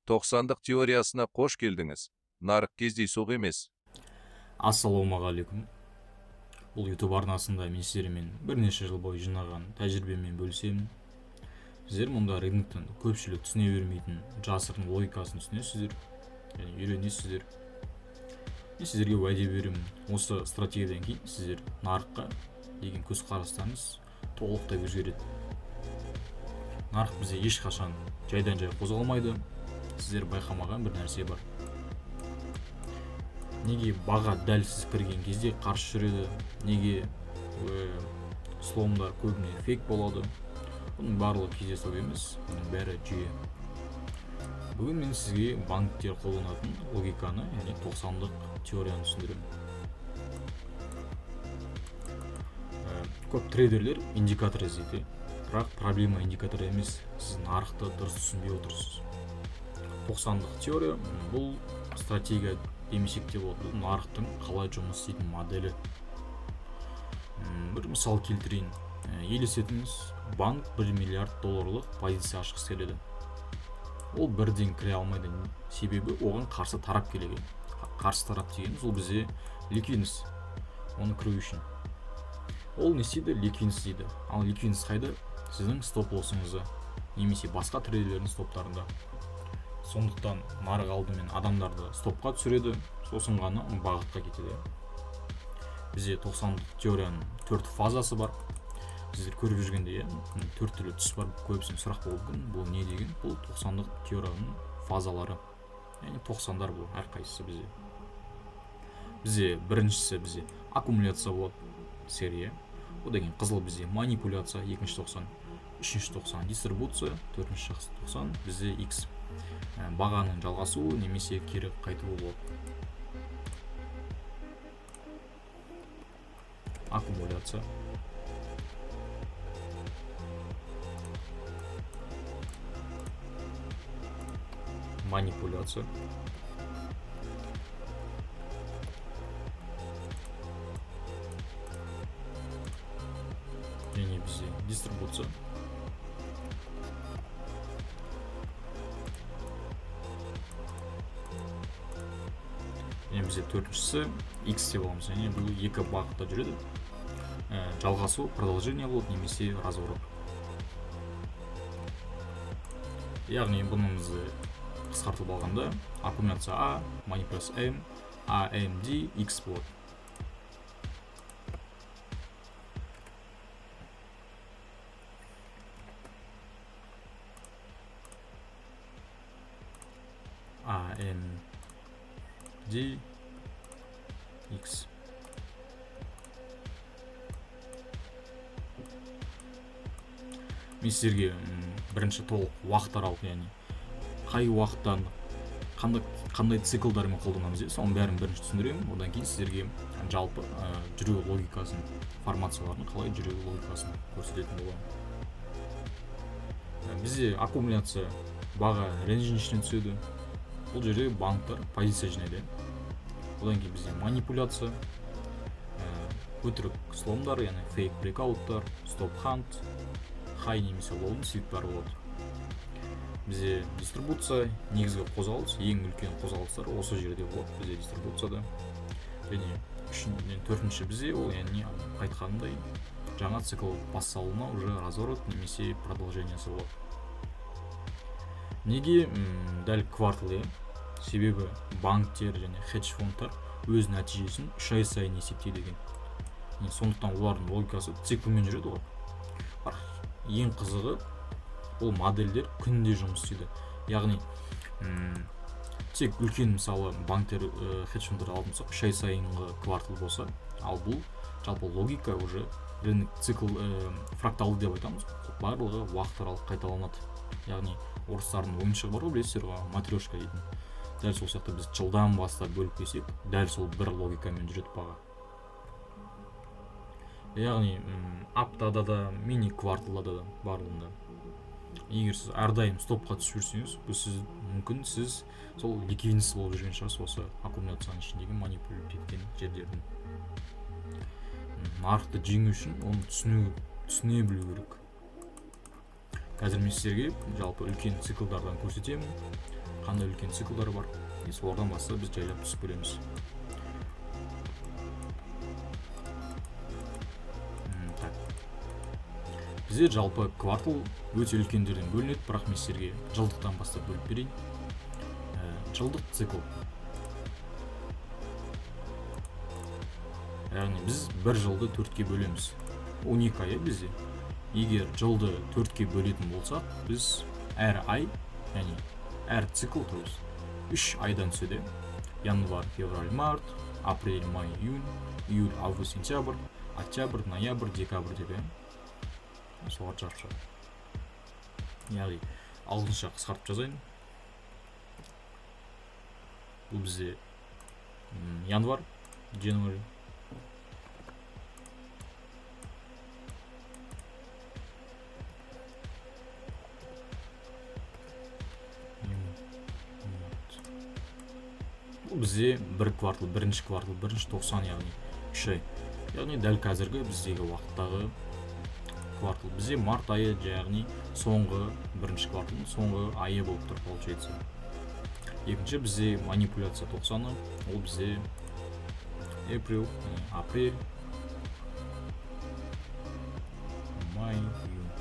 Тоқсандық теориясына қош келдіңіз. Нарық кездейсоқ емес. Ассалаумағалейкум! Бұл YouTube арнасында мен сіздермен бірнеше жыл бойы жинаған тәжірибеммен бөлісемін. Сіздер мұнда рыноктың көпшілік түсіне бермейтін жасырын логикасын түсінесіздер және үйренесіздер. Мен сіздерге уәде беремін, осы стратегиядан кейін сіздер нарыққа деген көзқарастарыңыз толықтай өзгереді. Нарық бізде ешқашан жайдан жай қозғалмайды. Сіздер байқамаған бір нәрсе бар: неге баға дәл сіз кірген кезде қарсы жүреді, неге сломдар көбіне фейк болады? Бұның барлығы кездейсоқ емес, бұның бәрі жүйе. Бүгін мен сізге банктер қолданатын логиканы, яғни тоқсандық теорияны түсіндіремін. Көп трейдерлер индикатор іздейді, бірақ проблема индикатор емес, сіз нарықты дұрыс түсінбей отырсыз. Тоқсандық теория бұл стратегия демесек те болады, бұл нарықтың қалай жұмыс істейтін моделі. Бір мысал келтірейін. Елестетіңіз, банк 1 миллиард долларлық позиция ашқысы келеді. Ол бірден кіре алмайды, себебі оған қарсы тарап келеді. Қарсы тарап дегеніміз ол бізде ликвидность. Оны кіру үшін ол не істейді? Ликвидность дейді. Ал ликвидность қайда? Сіздің стоп лоссыңызда немесе басқа трейдерлердің стоптарында. Сондықтан нарық алдымен адамдарды стопқа түсіреді, сосын ғана бағытқа кетеді. Бізде тоқсандық теорияның төрт фазасы бар. Сіздер көріп жүргендей, иә, төрт түрлі түс бар. Көбісіне сұрақ болуы мүмкін, бұл не деген? Бұл тоқсандық теорияның фазалары, яғни тоқсандар. Бұл әрқайсысы бізде біріншісі бізде аккумуляция болады, серия. Одан кейін қызыл бізде манипуляция, екінші тоқсан, үшінші тоқсан дистрибуция, төртінші тоқсан бізде X, бағаның жалғасуы немесе кері қайтуы болады. Аккумуляция, манипуляция, және бізде дистрибуция. Және бізде төртіншісі X деп аламыз, және бұл екі бағытта жүреді. Жалғасу, продолжение болады немесе разворот. Яғни бұнымызды қысқартылып алғанда аккумуляция А, манипуляция М, А, М, Д, X болады. А, М, Д, X. Мен сіздерге бірінші толық уақыт аралық, яғни қай уақыттан қандай циклдармен қолданамыз, иә, соның бәрін бірінші түсіндіремін. Одан кейін сіздерге жалпы жүру логикасын, формациялардың қалай жүру логикасын көрсететін боламын. Бізде аккумуляция, баға ренждің ішіне түседі, бұл жерде банктар позиция жинайды. Одан кейін бізде манипуляция, өтірік сломдар, яғни фейк брейкауттар, стоп хант, хай немесе лоудың свиптары болады. Бізде дистрибуция, негізгі қозғалыс, ең үлкен қозғалыстар осы жерде болады бізде дистрибуцияда. Және төртінші бізде ол, яғни айтқанымдай, жаңа цикл басталуына уже разворот немесе продолжениесі болады. Неге дәл квартал, иә? Себебі банктер және хедж фондтар өз нәтижесін 3 ай сайын есептейді екен. Сондықтан олардың логикасы циклмен жүреді ғой. Бірақ ең қызығы, ол модельдер күнде жұмыс істейді. Яғни тек үлкен, мысалы, банктер, хедж фондтар алатын болсақ, 3 ай сайынғы квартал болса, ал бұл жалпы логика уже рынок цикл, фракталды деп айтамыз, барлығы уақыт аралық қайталанады. Яғни орыстардың ойыншығы бар ғой, білесіздер ғой, матрешка дейтін. Дәл сол сияқты біз жылдан бастап бөліп келсек, дәл сол бір логикамен жүреді баға. Яғни аптада да, мини кварталда да, барлығында. Егер сіз әрдайым стопқа түсіп жүрсеңіз, бұл сіз мүмкін сіз сол ликвидность болып жүрген шығарсыз осы аккумуляцияның ішіндегі манипулировать еткен жерлердің. Нарықты жеңу үшін оны түсіне білу керек. Қазір мен сіздерге жалпы үлкен циклдардан көрсетемін, қандай үлкен циклдар бар, и солардан бастап біз жайлап түсіп келеміз. Так. Бізде жалпы квартал өте үлкендерден бөлінеді, бірақ мен сіздерге жылдықтан бастап бөліп берейін. Жылдық цикл. Яғни біз бір жылды 4-ке бөлеміз. 12 ай бізде. Егер жылды 4-ке бөлетін болсақ, біз әр ай, яғни әр цикл, то есть 3 айдан түседі. Январь, февраль, март, апрель, май, июнь, июль, август, сентябрь, октябрь, ноябрь, декабрь деп, иә. Солар жарып шығады. Яғни ағылшынша қысқартып жазайын. Бұл бізде январь, January. Бұл бізде бір квартал, бірінші квартал, бірінші тоқсан, яғни 3 ай. Яғни дәл қазіргі біздегі уақыттағы квартал. Бізде март айы, яғни соңғы бірінші кварталдың соңғы айы болып тұр, получается. Екінші бізде манипуляция тоқсаны, ол бізде апрель, яғни апрель, май, июнь,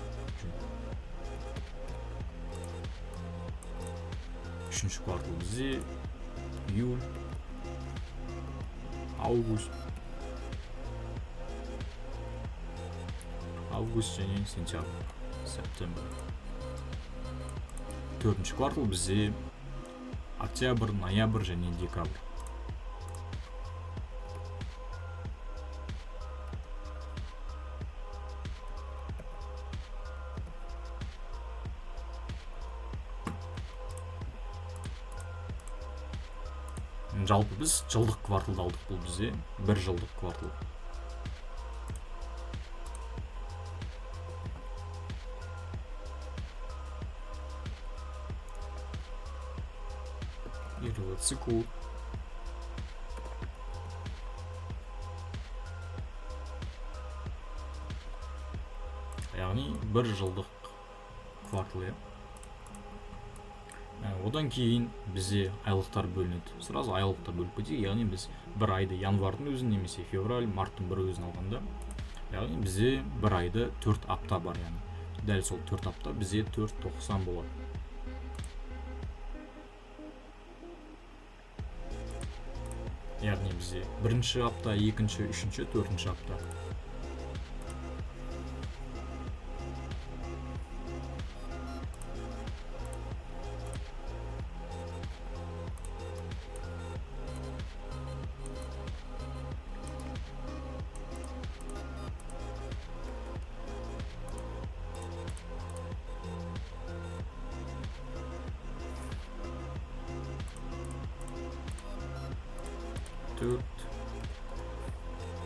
июнь. Үшінші квартал бізде июль, август, август және сентябрь, септембр. Төртінші квартал бізде октябрь, ноябрь және декабрь. Жалпы біз жылдық кварталды алдық, бұл бізде бір жылдық квартал. Первый цикл. Яғни бір жылдық квартал, иә. Одан кейін бізде айлықтар бөлінеді. Сразу айлықтар бөліп кетейік. Яғни біз бір айды январьдың өзін немесе февраль, марттың бір өзін алғанда, яғни бізде бір айды 4 апта бар, яғни дәл сол 4 апта бізде төрт тоқсан болады. Яғни бізде бірінші апта, екінші, үшінші, төртінші апта. Төрт,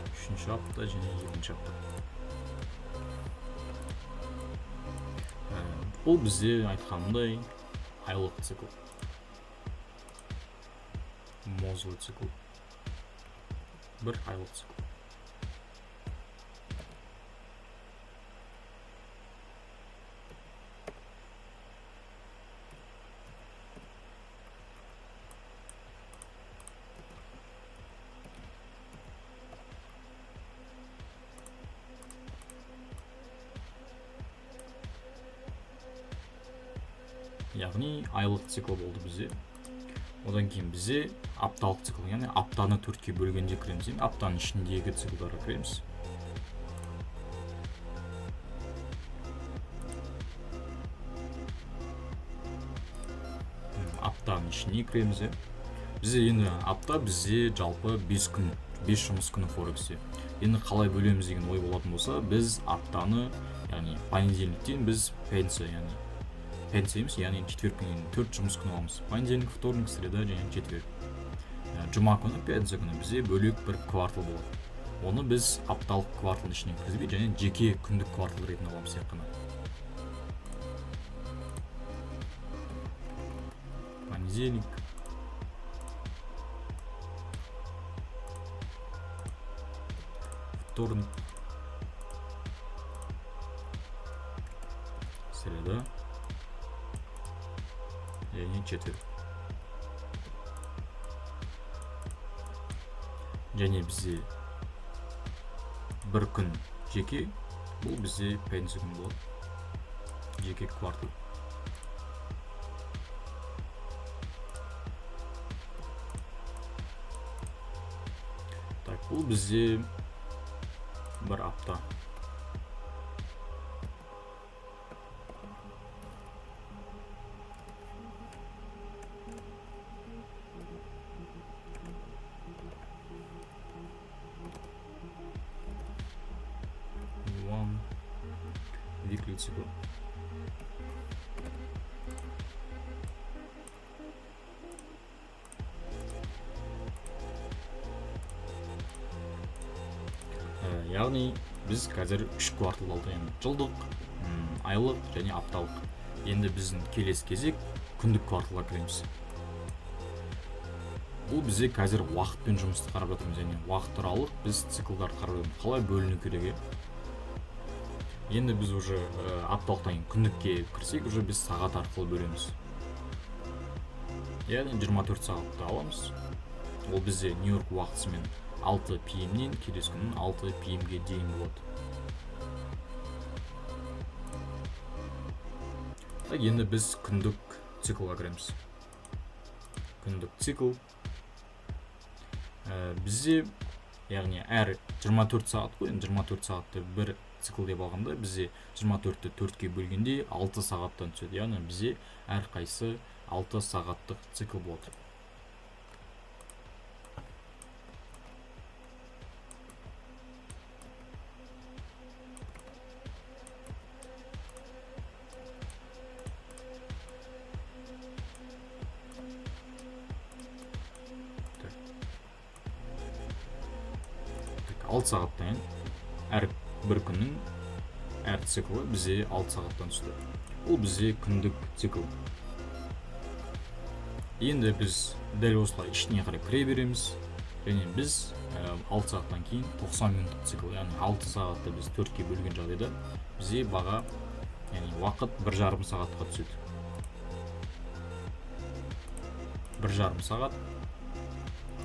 үшінші апта және екінші апта. Бұл бізде айтқанымдай айлық цикл, мозговый цикл, бір айлық цикл. Яғни айлық цикл болды бізде. Одан кейін бізде апталық цикл, яғни аптаны төртке бөлгенде кіреміз, яғни аптаның ішіндегі циклдарға кіреміз. Аптаның ішіне кіреміз, иә. Бізде енді апта бізде жалпы 5 күн, 5 жұмыс күні форексте. Енді қалай бөлеміз деген ой болатын болса, біз аптаны, яғни понедельниктен біз пятница, яғни пятница емес, яғни четверг күні, яғни 4 жұмыс күні аламыз. Понедельник, вторник, среда және четверг. Жұма күні, пятница күні бізде бөлек бір квартал болады. Оны біз апталық кварталдың ішіне кіргізбей, және жеке күндік квартал ретінде аламыз тек қана. Понедельник, вторник, среда және четверг. Және бізде бір күн жеке, бұл бізде пятница күні болады, жеке квартал. Так, бұл бізде бір апта. One weekly цикл. Яғни біз қазір 3 квартал алдық, яғни жылдық, айлық және апталық. Енді біздің келесі кезек күндік кварталға кіреміз. Бұл бізде қазір уақытпен жұмысты қарап жатырмыз, яғни уақыт туралы біз циклдарды қарап жатырмыз, қалай бөліну керек. Енді біз уже апталықтан кейін күндікке кірсек, уже біз сағат арқылы бөлеміз. Яғни 24 сағатты аламыз. Ол бізде Нью-Йорк уақытысымен 6 P M-нен келесі күннің 6 P M-ге дейін болады. Так, енді біз күндік циклға кіреміз. Күндік цикл. Бізде, яғни әр 24 сағат қой, енді 24 сағатты бір цикл деп алғанда, бізде 24-ті 4-ке бөлгенде 6 сағаттан түседі. Яғни бізде әрқайсысы 6 сағаттық цикл болады. 6 сағаттан әр бір күннің әр циклы бізде 6 сағаттан түсті. Бұл бізде күндік цикл. Енді біз дәл осылай ішіне қарай кіре береміз. Және біз 6 сағаттан кейін 90 минуттық цикл, яғни 6 сағатты біз 4-ке бөлген жағдайда бізде баға, яғни уақыт бір жарым сағатқа түседі. Бір жарым сағат,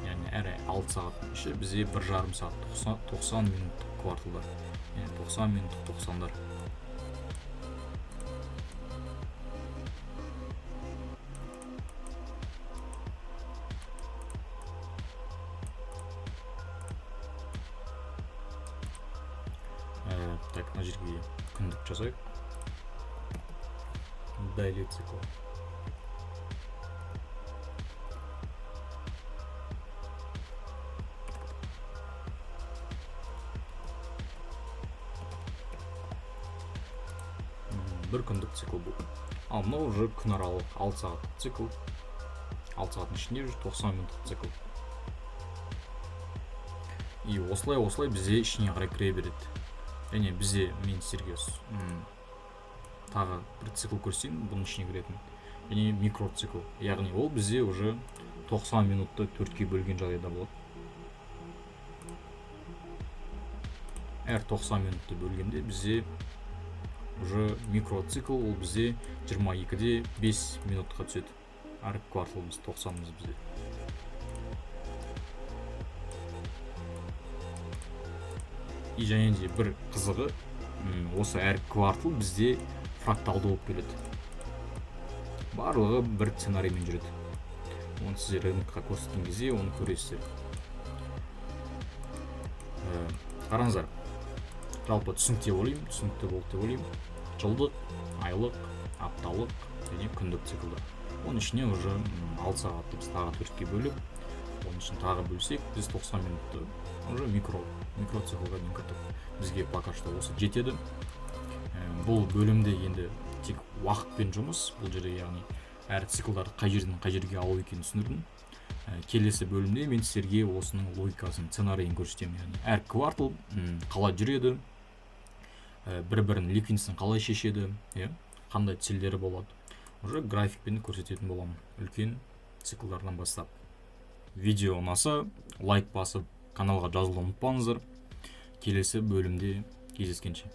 яғни әр 6 сағаттың іші бізде бір жарым сағат, 90 минуттық кварталдар, яғни 90 минуттық тоқсандар. Так, мына жерге күндік жазайық. Daily цикл. Бір күндік цикл бұл. Ал мынау уже күнаралық 6 сағаттық цикл. 6 сағаттың ішінде уже 90 минуттық цикл. И осылай бізде ішіне қарай кіре береді. Және бізде мен сіздерге тағы бір цикл көрсетейін, бұның ішіне кіретін. Және микроцикл. Яғни ол бізде уже 90 минутты 4-ке бөлген жағдайда болады. Әр 90 минутты бөлгенде бізде уже микроцикл, ол бізде жиырма екіде бес минутқа түседі. Әр кварталымыз тоқсанымыз бізде. И және де бір қызығы, осы әр квартал бізде фракталды болып келеді. Барлығы бір сценариймен жүреді. Оны сіздер рынокқа көрсеткен кезде оны көресіздер. Қараңыздар, жалпы түсінікті деп ойлаймын, түсінікті болды деп ойлаймын. Жылдық, айлық, апталық және күндік циклдар. Оның ішіне уже 6 сағатты біз тағы 4-ке бөліп, оның ішін тағы бөлсек, біз 90 минутты уже микроциклға дейін кірдік. Бізге пока что осы жетеді. Бұл бөлімде енді тек уақытпен жұмыс, бұл жерде яғни әр циклдарды қай жерден қай жерге алу екенін түсіндірдім. Келесі бөлімде мен сіздерге осының логикасын, сценарийін көрсетемін. Яғни әр квартал қалай жүреді, бір-бірінің ликвидностін қалай шешеді, иә, қандай цельдері болады. Уже графикпен көрсететін боламын. Үлкен циклдардан бастап. Видео ұнаса, лайк басып, каналға жазылуды ұмытпаңыздар. Келесі бөлімде кездескенше.